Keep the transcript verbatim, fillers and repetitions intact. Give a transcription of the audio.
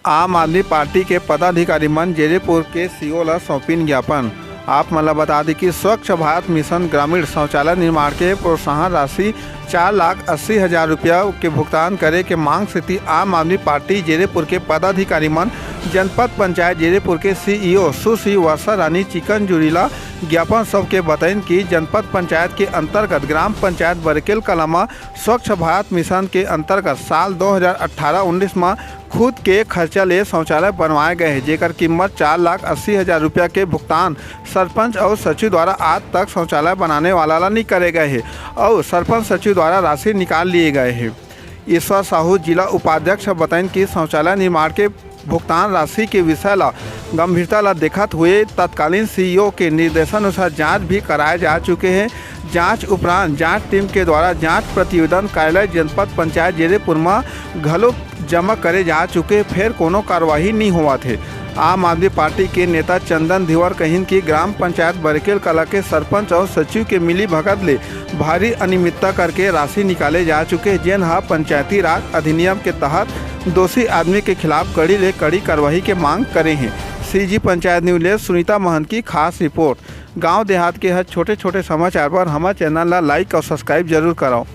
आम आदमी पार्टी के पदाधिकारी मन जेरेपुर के सीओ ला सौंपिन ज्ञापन। आप मन ला बता दी कि स्वच्छ भारत मिशन ग्रामीण शौचालय निर्माण के प्रोत्साहन राशि चार लाख अस्सी हजार रुपया के भुगतान करे के मांग सेती आम आदमी पार्टी जेरेपुर के पदाधिकारी मन जनपद पंचायत जेरेपुर के सीईओ सुश्री वर्षा रानी चिकनजुरी ला ज्ञापन सौंप के बतइन कि जनपद पंचायत के अंतर्गत ग्राम पंचायत बरकेल कला म स्वच्छ भारत मिशन के अंतर्गत साल दो हज़ार अठारह उन्नीस म खुद के खर्चा ले शौचालय बनवाए गए हे, जेकर कीमत चार लाख अस्सी हजार रुपया के भुगतान सरपंच अउ सचिव द्वारा आज तक शौचालय बनाने वाला ला नइ करे गए हे अउ सरपंच सचिव द्वारा राशि निकाल लिए गए हे। ईश्वर साहू, जिला उपाध्यक्ष, ह बतइन कि शौचालय निर्माण के भुगतान राशि के विषय ला गंभीरता ला देखत हुए तत्कालीन सीईओ के निर्देशानुसार जांच भी कराए जा चुके हे। जांच उपरांत जांच टीम के द्वारा जांच प्रतिवेदन कार्यालय जनपद पंचायत जेरेपुर म घलो जमा करे जा चुके, फेर कोनो कार्रवाई नइ होवत हे। आम आदमी पार्टी के नेता चंदन धीवर कहिन कि ग्राम पंचायत बरकेल कला के सरपंच अउ सचिव के मिली भगत ले भारी अनियमितता करके राशि निकाले जा चुके, जेन ह पंचायती राज अधिनियम के तहत दोषी आदमी के खिलाफ कड़ी ले कड़ी कार्रवाई के मांग करे हे। सीजी पंचायत न्यूज ले सुनीता महंत की खास रिपोर्ट। गांव देहात के हर छोटे-छोटे समाचार बर हमर चैनल ला लाइक अउ सब्सक्राइब जरूर करव।